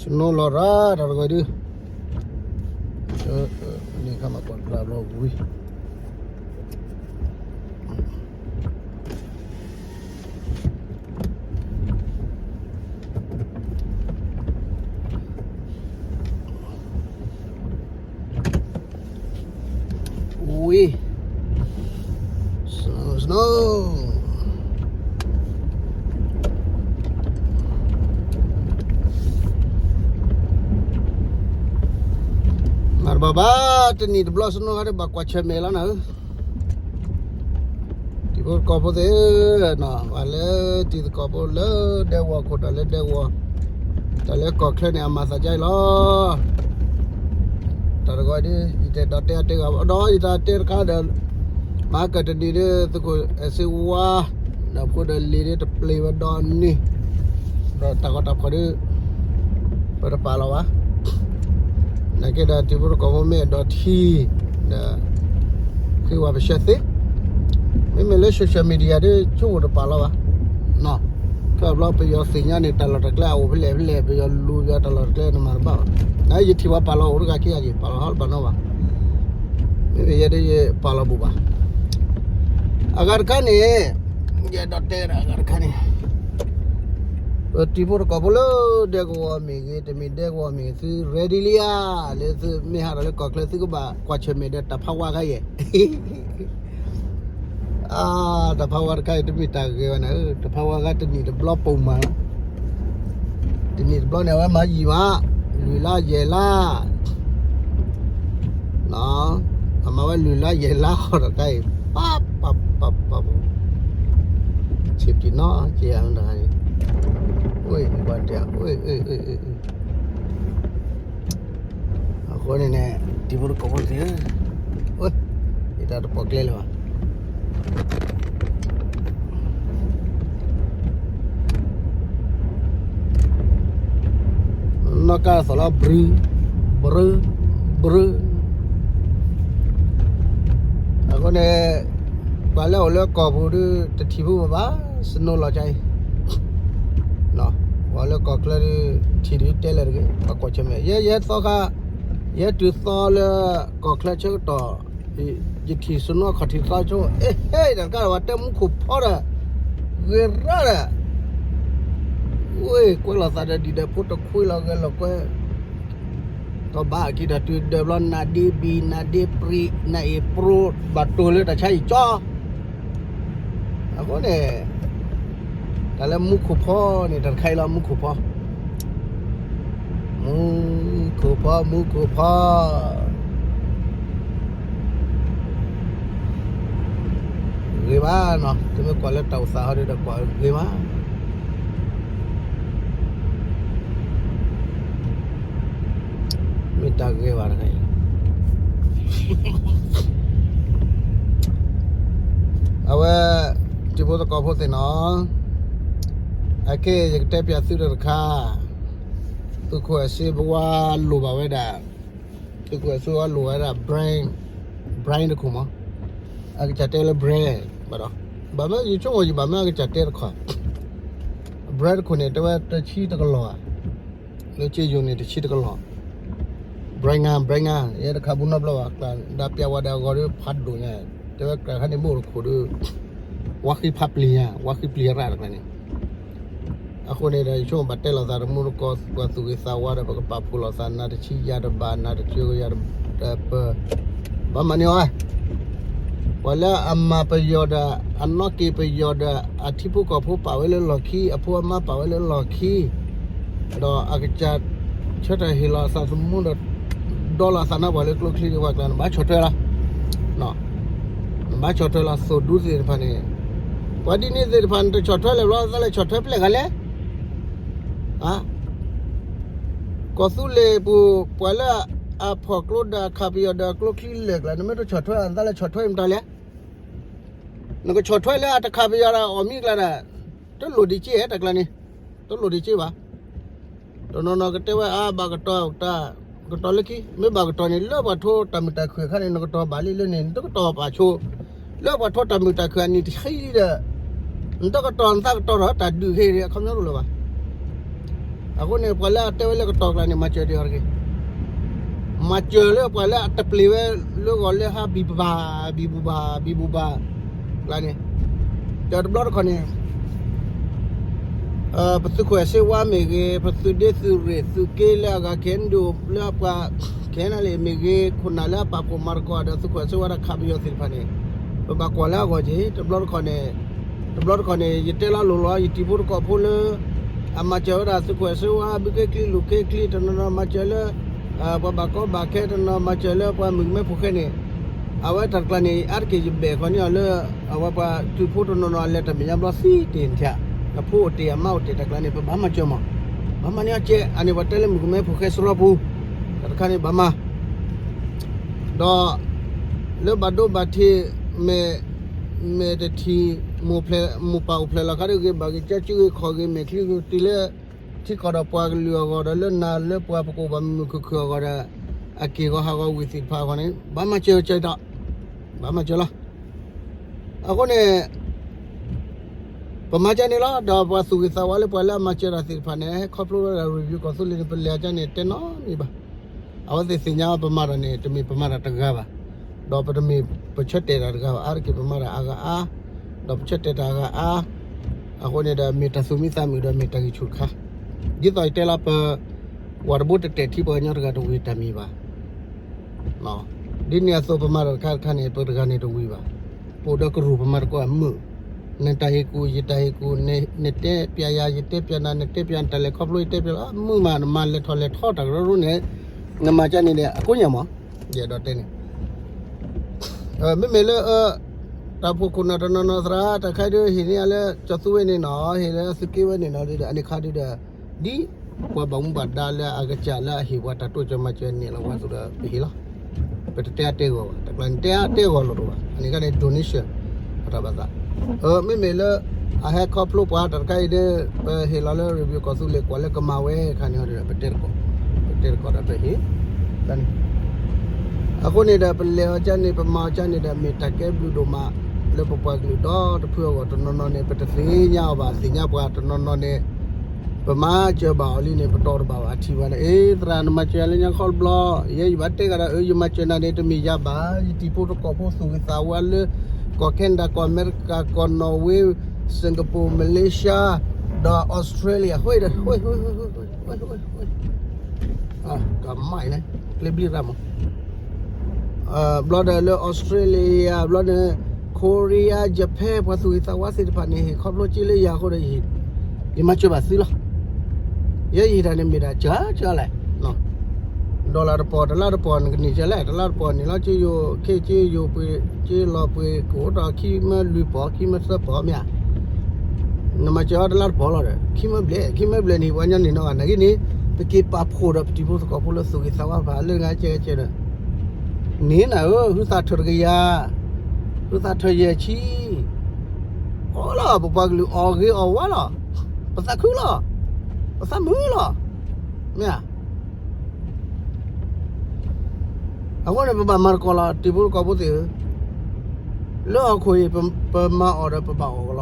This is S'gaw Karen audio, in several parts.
Snow လီၤရၤ တၢ်တဂီၤဒုး, န့ၣ်ခါမး ပှၤတြၢ်ဘျီဝံၤ ဝံၤ snow snow မၤတဘၣ်ဘၣ် တနံၣ်တဘျီ snow ဂၤဒီး ဘၣ်ကွၢ်ဆၢၣ်မဲာ်လီၤနၤဧၢ, တံၤဖိသကိးဖိသ့ၣ်ဧၢ, ပှၤလၢတံၤသကိးဖိလၢဒဲကဝီၤခိၣ် တၢ်လၢဒဲကဝီၤ, တၢ်လၢကီၢ်ချၢန့ၣ် အမၤသးဒ်အံၤလီၤ. တၢ်တဂီၤဒ် ယတဲဒီးတဲအတဲဂၤ ဒီးယတၢ်တဲတခါဒီး မၤကတနံၤဒ် သုးခိၣ်အဲၣ်စ့ဝါ ဒီးဖိဒီးလံၤဒ် တပျ့ၤဝဲဒီနံၤ, ဒီးတၢ်ဂီၤတၢ်ဖီၣ်ဒ် ပတပာ်လီၤဘၣ်. နာ်က့ဒီး တံၤဖိသကိးဖိမ့ၢ်အဲၣ်ဒိးထံၣ်ဒီး ဃ့ဝဲပဆၢသ့, မ့မ့ၢ်လၢ social media ဒ် ဆိကမိၣ်တပာ်လီၤဘၣ်. ခဲအံၤဘျီပယီၤသ့ၣ်ညါန့ၣ် တၢ်လီၢ်တၢ်ကျဲအိၣ်ဖဲလဲၣ်ဖဲလဲၣ် ပယီၤလူၤပယီၤတၢ်လီၢ်တၢ်ကျဲန့ၣ်မၤတဘၣ်ဘၣ်. နယထံၣ်ပှၤပာ်လီၤအိၣ်တဂၤခံဂၤက့ၤ ပာ်လီၤဟီတဘၣ်နီဘၣ်. မ့မ့ၢ်ယဲဒ်ယပာ်လီၤဘူးဘၣ်. အဂၤတခါန့ၣ် ယအဲၣ်ဒိးတဲဒီးအဂၤတခါန့ၣ် ပတံၤဖိသကိးဖိလၢဒဲကဝီၤမ့ၢ်ဂ့ၤ တမ့ၢ်ဒဲကဝီၤမ့ၢ်ဂ့ၤ သု ready လံဧါ, လၢသုမ့ၢ်ဟးထီၣ်လၢကီၢ်ချၢ သုကဘၣ်ကွၢ်ဆၢၣ်မဲာ်ဒီးတၢ်ဖးဝါခါယဲၢ် အါ, တၢ်ဖးဝါတခါအံၤ တမ့ၢ်တၢ်ဂ့ၤဘၣ်နၤဧၢ, တၢ်ဖးဝါခါတနံၣ်တဘျီပိာ်မးလီၤ. တနံၣ်တဘျီန့ၣ် အဝဲမၤယံာ်မး, လွံၢ်လါယဲၢ်လါ, အမၤဝဲလွံၢ်လါယဲၢ်လါဃီတခါအံၤ, ပၢ်ပၢ်ပၢ်ပၢ်, ဆံးပျံၤနီၢ်က့ၤယၤတခါအံၤ, အိၣ်ကွၢ်တၢ်, အဃိန့ၣ်န့ၣ် တံၤဖိသကိးဖိသ့ၣ်ဧၢ, ယတၢ်တပိာ်ကျဲလၢၤဘၣ်. နီၢ်ကါသီၣ်လီၤ ဘြူၤ, ဘြူၤ, ဘြူၤ, အဃိန့ၣ် ပှၤလၢအိၣ်လၢကီၢ်ပူၤဒ် တထံၣ်ဖိဘၣ်ဘၣ်, snow လီၤကါအံၤ, ပှၤလၢကီၢ်ချၢဒ် ထံၣ်ဒ်တဲလၢာ်တဂ့ၤ, ပှၤကွၢ်ဆၢၣ်မဲာ်, ယဲယဲသီခါ, ယဲတုၤသီလၢကီၢ်ချၢဆၢကတီၢ် ယထံၣ် snow ခီၣ်ထံးသီဆိ, အဲ ဟဲ တၢ်တခါဒီး ပှၤတဲမူခိၣ်ဖီဒီး ဂ့ၤရၣ်ဒီး ဝ့ၢ် ကွဲးလိာ်သးဒီးဒံၣ်ဒီးဖိတခွ့လီၤ ဂဲၤလိာ်ကွဲ, ကဘၣ်က့ၤဒီးတုၤဒၢးဘျီ နါဒ့ဘံၣ် နါဒ့ပြံး နါအ့ၣ်ပြိ ဘၣ်တိၢ်လၢတၢ်ဆါအံၤကၠီ အဃိန့ၣ် တၢ်လၢမူခိၣ်ဖီန့ၣ် တၢ်တခါအံၤလီၤ မူခိၣ်ဖီ, မူခိၣ်ဖီ မူခိၣ်ဖီ, ဂ့ၤဘၣ်နီၤ, သုမ့ၢ်ကွၢ်လၢတၢ်အိၣ်သးဟီဒီး ကွၢ်ဂ့ၤဘၣ် မ့ၢ်တၢ်ဂ့ၤဘၣ်တခါအံၤ, အဝဲ တံၤဖိသကိးဖိသ့ၣ်နီၤ, အခဲအံၤယကတဲပျးသုတၢ်တခါ, သုးခိၣ်အဲၣ်စ့ဘဝါလိၣ်ဘၣ်ဝဲဒၣ်, သုးခိၣ်အဲၣ်စ့ဘဝါလိၣ်ဝဲဒၣ် brand, brand တခိၣ်မး, အကစၢ်တဲလၢ brand ဘၣ်ဒီး, ဘၣ်မ့ၢ်ယဆိကမိၣ်ယဘၣ်မ့ၢ်အကစၢ်တဲတခီ, brand တခိၣ်န့ၣ် တဲဝဲတဆံတကလီၤဧါ လၢက့ယိၤန့ၣ် တဆံတကလီၤ, brand ငါ brand ငါ ယဲတခါဘူးနီတဘျီဘၣ်, ကျါဒၣ်ပျးဝဲဒီးအဂီၤဒီးဖးဒိၣ်ညါ, တဲဝဲကျါခါန့ၣ် မိၢ်တခိၣ်ဒီး ဝါဃံဖးပျံၤညါ ဝါဃံပျံၤရၣ်တကျါန့ၣ်, အဃိန့ၣ်ဒီး ယဆိကမိၣ်ဘၣ်တဲလိာ်သးတမူတကိး ပှၤသူၣ်ဂ့ၤသးဝါဒီး ပကပာ်ဖှိၣ်လိာ်သး နၤတဆံယၤတဘၣ် နၤတဆံယၤတဘၣ်, ပဘၣ်မၤန့ၢ်အီၤ ပှၤလၢအမၤပယီၤဒီး အနီၣ်က့ၤပယီၤဒီး အထံဖိကီၢ်ဖိပာ်ဝဲလၢလီၢ်ခံ အဖိအမါပာ်ဝဲလၢလီၢ်ခံ, ဒီးအကစၢ်ဆၢထၢၣ်ဟ့ၣ်လီၤအသးသမူဒီး ဒီလီၤအသးနါပှၤလၢကျိချံန့ၣ် ပှၤကျါနဘၣ်ဆီၣ်ထွဲလီၤ, နဘၣ်ဆီၣ်ထွဲလီၤ သိၣ်ဒူသ့ၣ်တဖၣ်န့ၣ်, ပှၤဒ်န့ၣ်သ့ၣ်တဖၣ်န့ၣ် တဆီၣ်ထွဲလၢၤဘျီ သးလဲၤဆီၣ်ထွဲဖဲလဲၣ်ဂၤလဲၣ် ကီၢ်သူလ့ၤပူၤ ပှၤလၢအဖီၣ်ကျိဒီးအခးပယီၤဒီးကျိချံလၢာ်ကျါ နမ့ၢ်တဆီၣ်ထွဲ နသးလဲၤဆီၣ်ထွဲမတၤလဲၣ်, နကဆီၣ်ထွဲလၢအတခးပယီၤဒီးအီၣ်မံၤကျါဒီး တလိၣ်ဒံးက့ တကျါန့ၣ်, တလိၣ်ဒံးက့ဘၣ်. တနီၤနီၤကတဲဝဲအါ ဘၣ်ကတီၤတၢ်, ကတီၤလၢခံ မ့ၢ်ဘၣ်ကတီၤန့ၣ် လၢပှၤထိတၢ်မုာ်တၢ်ခုၣ်အခါန့ၣ် နကတီၤဘၣ်လံလၢန့ၣ် နတကတီၤပာ်ဆိ, လၢပှၤထိတၢ်မုာ်တၢ်ခုၣ်အနံၣ်တဆံဒီး နတကတီၤနသးကတီၤထီၣ်တၢ်ဒုးခဲအံၤ အခီပညီတအိၣ်လၢၤဘၣ်. အဃိန့ၣ် ပှၤလၢအတဲဝဲလၢကတီၤကျါန့ၣ် မၤစၢၤဒံးအီၤတဂ့ၤ. မၤစၢၤလၢပှၤလၢအတပျ့ၤဝဲလၢဂီၤလၢဟါ ဘံၣ်ဘၣ် ဘံၣ်ဘူၣ်ဘၣ် ဘံၣ်ဘူၣ်ဘၣ် ကျါန့ၣ်, ဒီးတဘျီတခီၣ်န့ၣ် ပသုးခိၣ်အဲၣ်စ့ဝါမ့ၢ်ဂ့ၤ, ပသုးဒ့သုးရ့ၣ်သုးက့လၢအဂၤ ခဲဒိၣ်လၢအပှၤ ခဲနလ့ၣ်မ့ၢ်ဂ့ၤ, ခိၣ်နၢ်လၢအပာ်ဖှိၣ်မၤသကိးဒီးသုးခိၣ်အဲၣ်စ့ဝါဒီးခးပယီၤသ့ၣ်တဖၣ်န့ၣ်, ပဘၣ်ကွၢ်လၢအဂီၢ်က့ၤ. တဘျီတခီၣ်န့ၣ်, တဘျီတခီၣ်န့ၣ် ယတဲလီၤလိၤလီၤ ယတံၤဖိသကိးဖိလၢ အမၤစၢၤဝဲဒၣ်သုးခိၣ်အဲၣ်စ့ဝါ ဘုခ့ချံလိၤခ့ချံ တနီၤနီၤမၤစၢၤလၢ ပှၤဘၣ်ကီဘၣ်ခဲ တနီၤမၤစၢၤလၢပှၤမုၣ်ကမဲဖိဃဲန့ၣ်, အဝဲတၢ်တကျါန့ၣ် အါတက့ၢ်ယဘဲၣ်ဃီန့ၢ်အီၤလၢ အဝဲပှၤသုးဖိတနီၤနီၤအလဲၤတၢ်မဲာ်ညါဘျီသံတ့ၢ်န့ၣ်, အဖိအိၣ်တ့ၢ်အမါအိၣ်တ့ၢ်တၢ်ကျါန့ၣ် ပဘၣ်မၤစၢၤမး, ဘၣ်မၤန့ၢ်အီၤကဲ အန့ၣ်ပှၤတဲလၢမုၣ်ကမဲဖိဃဲစရီပူၤ, တၢ်တခါန့ၣ်ဘၣ်မၤ ဒီး လၢဘၣ်ဒိဘၣ်ထံး မဲာ် မဲာ်တထံၣ် မိၢ်ပၢ်အိၣ်ဖျဲၣ်လီၤခါဒ်ဂ့ၤ ဘၣ်ဂ့ၤကၠီကၠူဂ့ၤခီၣ်ဂ့ၤ မဲာ်ချံဂ့ၤ တုၤလၢထံကီၢ်ဒီးပှၤကလုာ်အဂီၢ်ဒီး လၢနၤလၢပှၤပကအိၣ်ဘၣ်မုာ်မုာ်ခုၣ်ခုၣ်အဂီၢ်ဒီး အက့ၢ်ဂီၤဟးဂီၤဝံၤသ့ၣ်တဖၣ်အဂီၢ်န့ၣ် ဘၣ်မၤစၢၤကၢၤဒီး ဘၣ်မၤစၢၤလီၤ. အဃိန့ၣ် ပမၤကန့ၣ်လီၤ. ဒီးပှၤသူၣ်ဂ့ၤသးဝါလၢပှၤလၢအမၤစၢၤတၢ်သ့ၣ်တဖၣ်န့ၣ် ခီဖျိဝဲဒၣ် review ကီၢ်သူလ့ၤန့ၣ် ပလဲၤအကန့ၣ်တဲနီတမံၤဘၣ်. အဝဲသ့ၣ်သ့ၣ်ညါပမၤတၢ်န့ၣ် တမ့ၢ်ပမၤတၢ်တဂၤဘၣ်, ဒီးပတမ့ၢ်ပဆၢတဲာ်တၢ်တဂၤဘၣ်. အါတက့ၢ်ပမၤတၢ်အါဂၤအါ, ဒီးပဆၢတဲာ်တၢ်အါဂၤအါ, အဃိန့ၣ်ဒီး မ့ၢ်တၢ်သူၣ်မံသးမုာ်ဒီးမ့ၢ်တၢ်ဂံၢ်ဆူၣ်တခါ, ဒ်သိးယတဲလီၤပ ဝၤတဘိတတဲာ်ထံပှၤကညီတဂၤတဝံၤတၢ်မံၤဘၣ်. ဒ်န့ၣ်အသိးပမၤတၢ်တခါတခါန့ၣ် ပတဂၤန့ၣ်တဝံၤဘၣ်. ပအိၣ်ဒီးကရူၢ်ပမၤတကိးအမုာ်, နတၢ်ဟ့ၣ်ကူၣ် ယတၢ်ဟ့ၣ်ကူၣ်, နတဲပျးယၤ ယတဲပျးနၤ, နတဲပျးနတၢ်လဲၤခီဖျိ ယတဲပျးလီၤ မုာ်မး နမၤလဲၤထီၣ်လဲၤထီတၢ်ကရၢကရိန့ၣ်, နမၤကန့ၣ်ဒီး အကိးညါမး, ယအဲၣ်ဒိးတဲန့ၣ် မ့မ့ၢ်လၢ တၢ်ဖိခိၣ်နၢ်တနီၤနီၤသရၣ် တၢ်ခါဒုးဟ့ၣ်န့ၢ်အီၤလၢကၠီၤသူဝဲန့ၣ်နီၤ, ဟ့ၣ်လၢသုးက့ဝဲန့ၣ်နီၤ, အန့ၣ်ခါဒုးဒီး ဒ်ပှၤဘၣ်မူဘၣ်ဒါလၢအကစၢ်လၢအဟ့ၣ်ပှၤတၢ်တိစၢၤမၤစၢၤန့ၣ်လီၤ ပှၤသိးဒီးပဟ့ၣ်လီၤ. ပတတဲအါတဲဂီၢ်ဘၣ်, တၢ်ကျါန့ၣ် တဲအါတဲဂီၢ်လိာ်တအိၣ်ဘၣ်, အန့ၣ်ခါန့ၣ် donation အတၢ်ဘၣ်သး, မ့မ့ၢ်လၢ အဟဲခီဖျိပှၤတၢ်တခါအံၤဒီး ပဟ့ၣ်လီၤလၢ review ကီၢ်သူလ့ၤကွၢ်လၢကမၤဝဲခါန့ၣ်ဒီး ပတဲတကိး, ပတဲတကိးဒီးပဟ့ၣ် အဃိန့ၣ်ဒီး ပလဲၤအီၤကန့ၣ် ပမၤအီၤကန့ၣ်ဒီး မ့ၢ်တၢ်ကဲဘျုးဒိၣ်မး လၢပပှၤကလုာ်ဒီတဖုအဂီၢ် တနီၤနီၤန့ၣ် ပတသ့ၣ်ညါအီၤဘၣ်, သ့ၣ်ညါပှၤတနီၤနီၤန့ၣ် ပမၤစၢၤဘၣ်အီၤလံန့ၣ် ပတီၢ်တဘၣ်ဘၣ် အထံၣ်ဘၣ်န့ၣ် အ့ သရၣ်နမၤစၢၤယၤလၢညါခီတဘျီ, ယဲယဘၣ်တဲဂၤဒီး အၢ ယမၤစၢၤနၤန့ၣ် တမ့ၢ်ယၤဘၣ်, ယတံၤဖိသကိးဖိသူၣ်ဂ့ၤသးဝါလၢ ကီၢ် Canada ကီၢ် အမဲရကၤ ကီၢ် Norway, Singapore, Malaysia, ဒီး Australia ဝဲဒီး ကမၣ်အံၤန့ၣ် ကျဲဘျံးရၣ်မး ဘျီဒီးလၢ Australia ဘျီန့ၣ် Korea, Japan ပှၤသူၣ်ဂ့ၤသးဝါသ့ၣ်တဖၣ်န့ၣ် ဟ့ၣ်ခီဖျိက့လၢယၤအဃိဒီး ယမၤစၢၤဘၣ်သုလီၤ. ယဲယဟ့ၣ်တၢ်န့ၣ်မ့ၢ်ဒၣ်ကၢကၢလဲၣ်, dollar တပီၢ် တလါတပီၢ် နကန့ၢ်ကၢလဲၣ်, တလါတပီၢ်န့ၣ်လီၤ က့ယိၤခ့ က့ယိၤပှ့ၤ က့လီၤပှ့ၤ ကအိၣ်ထီၣ်ခံမၢလွံၢ်ပီၢ် ခံမၢသၢပီၢ် မ့ၢ်ဧါ. နမၤစၢၤအီၤတလါတပီၢ်လီၤဒီး ခံမၢဘျဲၣ် ခံမၢဘျဲၣ်န့ၣ် ပှၤကညီန့ၣ်နီၤဂၤ နာ်က့န့ၣ် ပက့ၤပာ်ဖှိၣ်ဒီးပတံၤဖိသကိးဖိလၢသူၣ်ဂ့ၤသးဝါတဖၣ်လၢဂၤကဲကဲဒီး န့ၣ်နၤဧၢ ဟုသးထၢၣ်တကယၤ, ဟုသးထၢၣ်ယဲၢ်ဆံ, အိၣ်လီၤ ပပှၤကလုာ်အီၣ်ဂ့ၤအီၣ်ဝါလီၤ, ပသးခုလီၤ, ပသးမုာ်လီၤ, မ့ၢ်ဧါ. အဃိန့ၣ် ပဘၣ်မၤသကိးလီၤ တံၤဖိသကိးဖိသ့ၣ်ဧၢ, လၢဟီၣ်ခိၣ်အံၤ ပမၤအီၣ်ဒီးပဘၣ်အီၣ်ကလီၤ.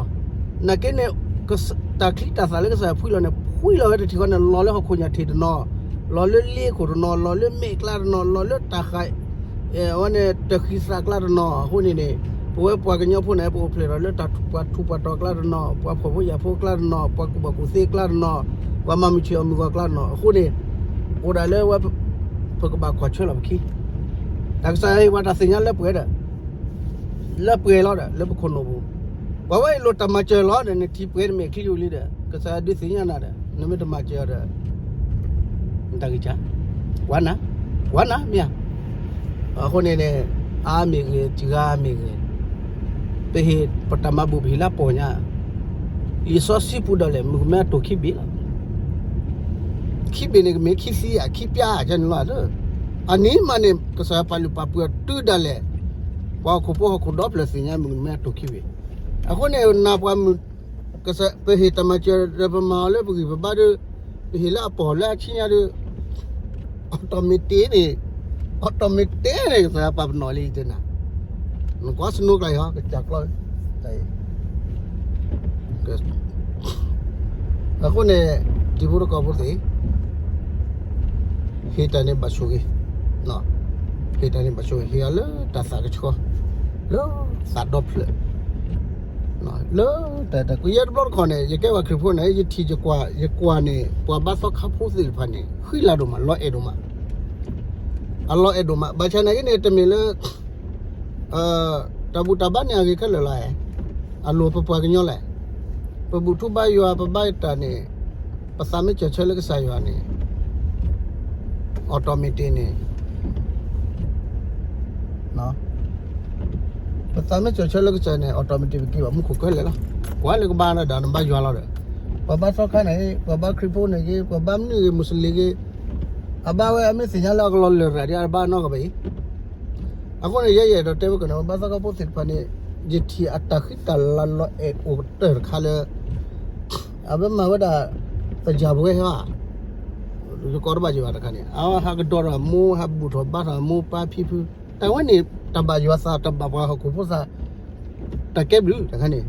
နာ်က့န့ၣ် တၢ်ချံတၢ်သၣ်လၢကစၢ်ယွၤဖှံလီၤန့ၣ် ဖှံလီၤဝဲတထံၣ်ဃီန့ၣ် လီၤလၢဟီၣ်ခိၣ်ညၣ်ထံၣ်တနီၤ, လီၤလၢလ့ခိၣ်တနီၤ, လီၤလၢမဲာ်ကျါတနီၤ, လီၤလၢတၢ်ဃာ် အဝဲန့ၣ် တဃံသးကျါတနီၤ, အဃိန့ၣ်န့ၣ် ပဝဲပှၤကညီဖိန့ၣ် ပအိၣ်ဖျဲၣ်ထီၣ်လၢတၢ်ပှၤထူးပှၤတီၤကျါတနီၤ, ပှၤဖှီၣ်ဖိယာ်ဖိကျါတနီၤ, ပှၤကူၣ်ဘၣ်ကူၣ်သ့ကျါတနီၤ, ပှၤမၤမုာ်ဆ့ၣ်အီၣ်မုၢ်ဂီၤကျါတနီၤ, အဃိန့ၣ် အိၣ်ဒၣ်လၢဝဲ ပကဘၣ်ကွၢ်ဆၢလီၤပခံ, တၢ်ကစၢ်ယွၤဟ့ၣ်ပှၤတၢ်သ့ၣ်ညါလၢပှဲၤဒီး လၢပှဲၤလီၤဒီး လၢပခိၣ်နူာ်ပူၤ, ပှၤဝဲအံၤလိၣ်တၢ်မၤစၢၤလီၤဒီး နထံပှဲၤနမဲာ်ချံယိာ်လံဒီး ကစၢ်ယွၤဒုးသ့ၣ်ညါနၤဒီး နမ့ၢ်တမၤစၢၤအီၤဒီး နတၢ်ဂံၢ်စၢ်, ကွၢ်နၤ, ကွၢ်နၤမ့ၢ်ဧါ. အဃိန့ၣ်န့ၣ် အါမ့ၢ်ဂ့ၤ စှၤမ့ၢ်ဂ့ၤ, ပဟ့ၣ်ပတၢ်မၤဘူၣ်ပဟ့ၣ်လၢအပီၢ်ညါ, လံာ်စီဆှံပူၤဒၣ်လဲာ် မုၣ်ကမဲအတိၢ်ခံဘ့ၣ်လီၤ. ခံဘ့ၣ်န့ၣ်ကမ့ၢ်ခံသံဧါ ခံပျၢ်ဧါန့ၣ်လီၤ. အနံၤမးန့ၣ် ကစၢ်ယွၤပာ်လုၢ်ပာ်ပှ့ၤအီၤတုၤဒၣ်လဲာ်, ပှၤဟီၣ်ခိၣ်ဖိဟီၣ်ခိၣ်ဒီဖျၢၣ်သ့ၣ်ညါမုၣ်ကမဲအတိၢ်ခံဘ့ၣ်. အဃိန့ၣ် နၤပှၤမုၣ် ကစၢ် ပဟ့ၣ်တၢ်မၤစၢၤဒီးပမၤအီၤလၢပဂံၢ်ပဘါဒီး ပဟ့ၣ်လၢအပီၢ်လၢအဆံညါဒီး automatic န့ၣ် automatic န့ၣ် ကစၢ်ယွၤပာ်ပနီၣ်လံတဲနၤ, နကွၢ် snow ကျါအံၤဟီ ကစၢ်ကျီ အဃိန့ၣ် တံၤဖိတကီၢ်ဖိသ့ၣ်, ဟ့ၣ်တၢ်န့ၣ်ဘၣ်ဆိၣ်ဂ့ၤ, ဟ့ၣ်တၢ်န့ၣ်ဘၣ်ဆိၣ်ဂ့ၤ ဟ့ၣ်အီၤလၢတၢ်သးကဆှီ, လၢသးဒီဖျၢၣ်, လၢတၢ်တကွံယဲတဘျီတခီၣ်န့ၣ် ယကဲပှၤခရံာ်ဖိန့ၣ် ယထံၣ်ယကွၢ် ယကွၢ်န့ၣ် ပှၤဘါသီခါဖိသ့ၣ်တဖၣ်န့ၣ် ဃံလၤဒိၣ်မး လီၤအဲၣ်ဒိၣ်မး, အလီၤအဲၣ်ဒိၣ်မး ဘၣ်ဆၣ်နာ်က့န့ၣ် တမ့ၢ်လၢ တၢ်ဘူၣ်တၢ်ဘါန့ၣ်အဂ့ၤခဲလၢာ်လီၤ, အလိၣ်ပပှၤကညီလဲၣ်, ပဘူၣ်ထူဘါယွၤ ပဘါတၢ်န့ၣ် ပသးမ့ၢ်စၢၢ်ဆၢလၢကစၢ်ယွၤန့ၣ် automatic န့ၣ် ပသးမ့ၢ်စၢၢ်ဆၢလၢကစၢ်န့ၣ် automatic ပက့ၤဘၣ်မူခိၣ်ခဲလၢာ်လီၤ. ပှၤလၢကဘါဒီးနဘါယွၤလီၤဒီး ပှၤဘါသီခါန့ၣ်ဂ့ၤ ပှၤဘါခရံာ်ဖိန့ၣ်ဂ့ၤ ပှၤဘါမနုၤဂ့ၤ မူစလ့ၣ်ဂ့ၤ အဘါဝဲအမ့ၢ်သ့ၣ်ညါလၢအကလီၤလၢာ်ရၤဒီး အဘါနီၢ်ကဘၣ်အံၤ အဃိန့ၣ် ယဲယအဲၣ်ဒိးတဲဝဲကန့ၣ် ပှၤဘါသီခါဖိသ့ၣ်တဖၣ်န့ၣ် ယထံၣ်အတၢ်ဃံတၢ်လၤလီၤအဲၣ်အိၣ်ကတၢၢ်တခါလၢ အဝဲမၤဝဲဒၣ် ပယၢ်ပဝဲဟဲဘၣ် ယကိးတဘၣ်က့ၤဘၣ်တခါန့ၣ် အဝဲဟးကဒီးထီၣ်အမိၢ် ဟးဘူၣ်ထီၣ်ဘါထီၣ်အမိၢ်ပၢ်ဖံဖု တၢ်ဝဲန့ၣ် တၢ်ဘၣ်ယွၤသး တၢ်ဘၣ်ပှၤဟီၣ်ခိၣ်ဖိသး တၢ်ကဲဘျုးတခါန့ၣ်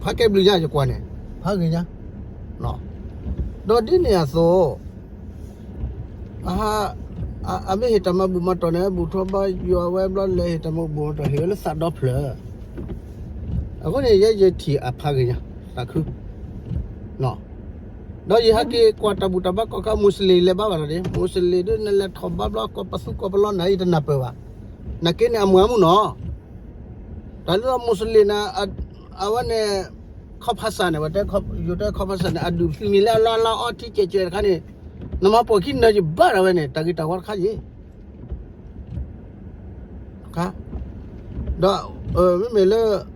ဖးကဲဘျုးညါယကွၢ်န့ၣ် ဖးဂ့ၤညါ ဒီးဒ်န့ၣ်အသိး အမ့ၢ်ဟ့ၣ်တၢ်မၤဘူၣ်မၤတီၢ်န့ၣ် ဘူၣ်ထီၣ်ဘါယွၤဝဲဘျီလဲၤဟ့ၣ်တၢ်မၤဘူၣ်မၤတီၢ် ဟ့ၣ်ဝဲလၢသးဒီဖျၢၣ် အဃိန့ၣ် ယဲယထံၣ်အဖးဂ့ၤညါ သးခု ဒီးယဟဲက့ၤကွၢ်တၢ်ဘူၣ်တၢ်ဘါကီၢ်ခါ မူစလ့ၣ်လဲၤဘါဘၣ်ဒီး မူစလ့ၣ်ဒ်နလဲၤထီၣ်ဘါဘျီ ကီၢ်ပသူကီၢ်ပလီနၤ ယတနၢ်ပၢၢ်ဘၣ်. နာ်က့န့ၣ် အမုၢ်အမုၢ်နီၤ တၢ်လၢမူစလ့ၣ်န့ၣ် အဝဲန့ၣ် ခီဖးစၢ်န့ၣ် ဝဲတဲ ယိၤတဲခီဖးစၢ်န့ၣ် အဒုးသံမံၤလၢအလီၢ်အလီၢ်အီထံကဲးကဲးတခါန့ၣ် နမၤပိာ်ခံနၢၤယဘၣ်ဒၣ်ဝဲန့ၣ် တၢ်ဂ့ၤတၢ်ဝါတခါယ့ၣ် ဒီး မ့မ့ၢ်လၢ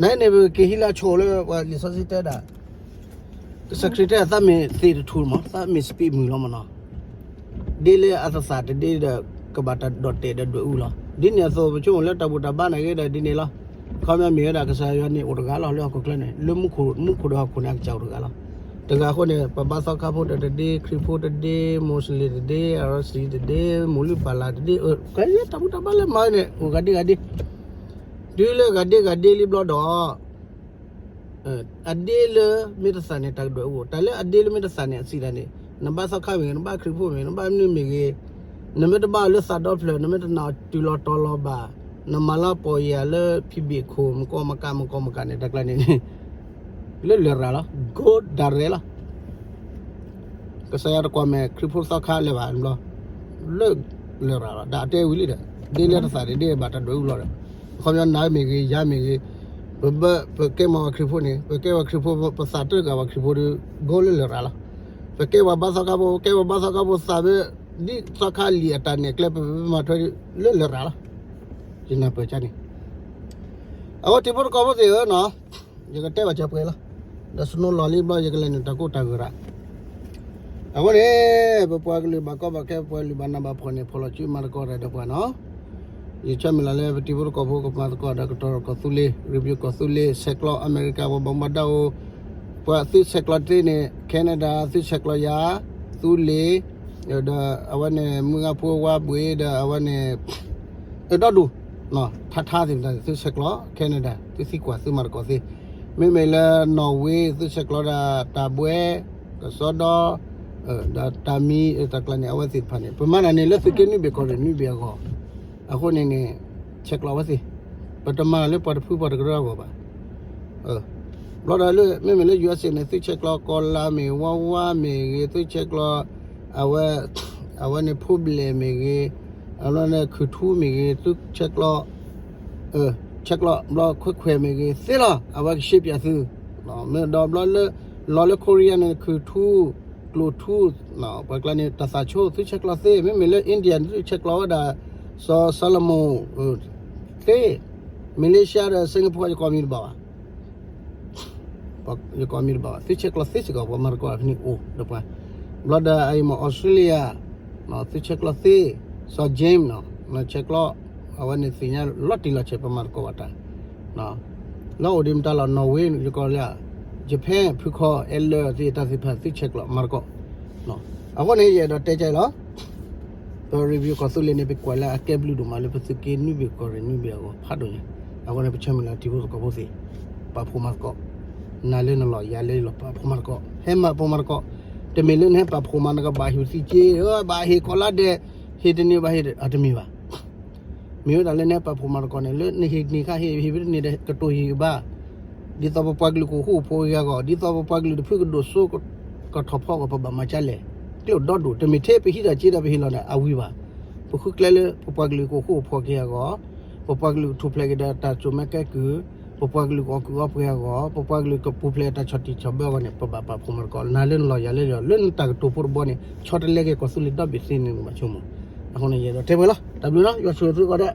နန့ၣ် ပက့ၤဟံးလၢအဆိလၢ ပှၤလံာ်စီဆှံတဲဒၣ် ကစၢ်ခရံာ်တဲ သးမ့ၢ်သ့ၣ်တထူၣ်မး သးမ့ၢ်စပံးမုၢ်လီၤမးနီၤ ဒ့လၢအသသၣ်တဒ့ဒီး ကဘၣ်တၢ်ဒိးတဲာ်ဒီးဒွဲၣ်အူလီၤ. ဒ်န့ၣ်အသိး ပဆိကမိၣ်လၢတၢ်ဘူၣ်တၢ်ဘါန့ၣ်ဂ့ၤဒီးဒ်န့ၣ်လီၤ. ခီပညီမ့ၢ်ဝဲဒၣ်ကစၢ်ယွၤန့ၣ်အိၣ်တဂၤလီၤလၢဟီၣ်ခိၣ်ချၢန့ၣ် လၢမူခိၣ် မူခိၣ်ဒီးဟီၣ်ခိၣ်န့ၣ် အကစၢ်အိၣ်တဂၤလီၤ. တဂၤအဃိန့ၣ် ပဘါသီခါဖိတဒ့ ခရံာ်ဖိတဒ့ မူစလ့ၣ်တဒ့ အရစံတဒ့ မူၤလုၢ်ပၢ်လၢ်တဒ့ ကဲတၢ်ဘူၣ်တၢ်ဘါလၢမၤန့ၣ် အိၣ်ဂၤဒ့ဂၤဒ့ တုၤလၢဂၤဒ့ဂၤဒ့လံဘျီဒီး အဒ့လၢမ့ၢ်တသၣ်န့ၣ် တၢ်ကဒွဲၣ်အူ တၢ်လၢအဒ့လၢမ့ၢ်တသၣ်န့ၣ် အစံးတၢ်န့ၣ် နဘါသီခါမ့ၢ်ဂ့ၤ နဘါခရံာ်ဖိမ့ၢ်ဂ့ၤ နဘါမနုၤမ့ၢ်ဂ့ၤ နမ့ၢ်တဘါလၢသးဒီဖျၢၣ် နမ့ၢ်တနာ်တုၤလီၤတီၤလီၤဘၣ် နမၤလၢပီၢ်ယၢ်လၢဖံးဘ့ၣ်ခိၣ် မကီမကး မကီမကးန့ၣ် တၢ်ကျါန့ၣ်န့ၣ် လၢလရာ်လီၤ go direct လီၤ ကစၢ်ယွၤတကွၢ်မဲာ်ခရံာ်ဖိသီခါလၢၤဘၣ်ဘျီ လၢလရာ်လီၤ ဒီးအတဲဝံၤလံဒီး ဒ့လၢတသၣ်န့ၣ် ဒ့ဘၣ်တၢ်ဒွဲၣ်အူလီၤဒီး အခီပညီနၤမ့ၢ်ဂ့ၤ ယၤမ့ၢ်ဂ့ၤ ပဘၣ် ပကဲမ့ၢ်ပှၤခရံာ်ဖိန့ၣ် ပကဲပှၤခရံာ်ဖိ ပသးတဂၤပှၤခရံာ်ဖိဒီး go လၢလရာ်လီၤ ပကဲပှၤဘါသီခါဖိ ပကဲပှၤဘါသီခါဖိသးဘၣ် ဒ်သီခါလံာ်အတၢ်နဲၣ်ကျဲ ပမၤထွဲလၢလရာ်လီၤ ယနၢ်ပၢၢ်ကန့ၣ် အဝဲတံၤဖိတကီၢ်ဖိသ့ၣ်ဧၢနီၤ ယကတဲဘၣ်စၢၤပှဲၤလီၤ ဒီးစနိလီၤလံဘျီ ယကလဲၤနုာ်တၢ်ကိးတၢ်ဂီၤရၣ် အဃိန့ၣ် ပပှၤကလုာ်ဘၣ်ကီဘၣ်ခဲ ပပှၤကလုာ်ဘၣ်နးဘၣ်ဖှီၣ်န့ၣ် ဖီၣ်လီၤစုမၤသကိးတၢ်ဒီးပှၤနီၤ ယဆၢမုၢ်လၢ်လၢပတံၤဖိတကီၢ်ဖိကမၤသကိးဒီးကတီၢ်ကီၢ်သူလ့ၤ review ကီၢ်သူလ့ၤ ဆဲးကျိးအမဲရကၤ ပှၤဘၣ်မူဘၣ်ဒါအိၣ် ပှၤသုးဆဲးကျိးသ့န့ၣ် Canada သုးဆဲးကျိးယၤ သူလ့ၤ ဒီးအဝဲန့ၣ် မုၢ်ဂၤဖိဝါဘှ့ၣ် ဒီးအဝဲန့ၣ် အဒီဒူၣ် ထါထါသ့ၣ်မတၤ သုးဆဲးကျိး Canada သုသံကွၢ်သုမၤသကိးသ့ မ့မ့ၢ်လၢ Norway သုးဆဲးကျိးဒၣ်တၢ်ဘှဲ ကစီဒီ ဒီးတၢ်မံ တၢ်ကျါန့ၣ် အဝဲသ့ၣ်တဖၣ်န့ၣ် ပမၤတၢ်န့ၣ်လၢသုးက့နွံဘ့ၣ်ကီၢ်ရ့ၣ်နွံဘ့ၣ်အဂီၢ် အဃိန့ၣ်န့ၣ် ဆဲးကျိးအဝဲသ့ၣ် ပတမၤလၢပှၤတဖုပှၤတကရၢအဂီၢ်ဘၣ် ဘျီဒီးလၢ မ့မ့ၢ်လၢ ယူအက်စ် န့ၣ် သုးဆဲးကျိးကီၤလၤမ့ၢ် ဝါဝါမ့ၢ်ဂ့ၤ သုးဆဲးကျိး အဝဲ အဝဲန့ၣ် ဖိဘျဲၣ်မ့ၢ်ဂ့ၤ အဝဲန့ၣ်ခုၣ်ထူမ့ၢ်ဂ့ၤ သုးဆဲးကျိး ဆဲးကျိးဘျီခွဲးခွဲးမ့ၢ်ဂ့ၤ သ့လီၤ အဝဲကရှဲပၠးသု မ့ၢ်ဒီးဘျီလၢ လီၤလၢ Korea န့ၣ် ခုၣ်ထူ ကျိၣ်ထူ ပှၤကျါန့ၣ် တၢ်သးဆိ သုးဆဲးကျိးသ့ မ့မ့ၢ်လၢ India န့ၣ် သုးဆဲးကျိးဝဲဒၣ် စီၤ Solomon သ့ Malaysia ဒီး Singapore ယကိးမံၤတဘၣ်ဘၣ် ယကိးမံၤတဘၣ်ဘၣ် သုးဆဲးကျိးသ့စ့ၢ်ကီး ပှၤမၤသကိးဖဲန့ၣ်အိၣ်ဒီးပှၤ ဘျီဒီးအအံၤမ့ၢ် Australia သုးဆဲးကျိးသ့ စီၤ James ဆဲးကျိး အဝဲန့ၣ်သ့ၣ်ညါလီၤတံၢ်လီၤဆဲး ပမၤသကိးဘၣ်တၢ် လီၤအိၣ်ဒံးမတၤလီၤ Norway ယကိးလၢ Japan ဖုခီ အဲလၢာ်သ့ၣ်တၢ်သ့ၣ်တဖၣ် သုးဆဲးကျိးမၤသကိး အဃိန့ၣ် ယအဲၣ်ဒိးတဲကၢလီၤ ပ review ကီၢ်သူလ့ၤန့ၣ် ပကွၢ်လၢအကဲဘျုးဒိၣ်မးလၢပသုးက့နွံဘ့ၣ်ကီၢ်ရ့ၣ်နွံဘ့ၣ်အဂီၢ်ဖးဒိၣ်ညါ အဃိန့ၣ် ပဆၢမုၢ်လၢ်တံၤဖိသကိးဖိသ့ၣ် ပာ်ဖှိၣ်မၤသကိး နၤလၢနလီၢ် ယၤလၢယလီၢ် ပာ်ဖှိၣ်မၤသကိး, ဟဲမၤပှဲၤမၤသကိး, တမ့ၢ်လၢနဟဲပာ်ဖှိၣ်မၤနကဘၣ်ဟ့ၣ်သံက့, ဘၣ်ဟ့ၣ်ကီးလါဒဲး, ဟ့ၣ်တန့ၢ်ဘၣ်ဟ့ၣ် အတမ့ၢ်ဘၣ်. မ့ၢ်ဝဲဒၣ်လၢနဟဲပာ်ဖှိၣ်မၤသကိးန့ၣ် လၢနဟ့ၣ်န့ၢ်ခါဟ့ၣ် ဟ့ၣ်ဖဲတန့ၢ်ဒီး ကတိၤဟ့ၣ်ဘၣ်, ဒ်သိးပပှၤကလုာ်ကအိၣ်ဃူအိၣ်ဖိးက့ၤအဂီၢ်, ဒ်သိးပပှၤကလုာ်တဖုကဒိၣ်စိ ကထီၣ်ဖီကီၢ် ပဘၣ်မၤကလဲၣ်, ကျိၣ်ဒီဒိၣ် တမ့ၢ်ထဲပဟံးထီၣ်က့ဒီးပဟ့ၣ်လီၤန့ၣ် အဝံၤဘၣ်. ပဃုကျဲလၢ ပပှၤကလုာ်ကအိၣ်ဃူအိၣ်ဖိးက့ၤအဂီၢ်, ပပှၤကလုာ်ကထူၣ်ဖျဲးက့ၤဒီးတၢ်စိာ်မဲာ်ကဲကုၢ်, ပပှၤကလုာ်ကအီၣ်ကုၢ်အီပှဲၤအဂီၢ်, ပပှၤကလုာ်ကပူၤဖျဲးတၢ်ဆီၣ်တံၢ်ဆီၣ်ဘၢအဂီၢ်န့ၣ် ပဘၣ်ပာ်ဖှိၣ်မၤသကိး, နၤလၢနလီၢ် ယၤလၢယလီၢ်, လၢနတၢ်ကတိၤဖိတဘီန့ၣ် ဆီတလဲက့ၤကီၢ်သူလ့ၤဒီဘ့ၣ်သ့န့ၣ် နဘၣ်ဆိကမိၣ်. အဃိန့ၣ် ယအဲၣ်ဒိးတဲပှဲၤလီၤ. တၢ်ဘျုးလီၤ. ယွၤဆိၣ်ဂ့ၤသုကိးဂၤဒဲး.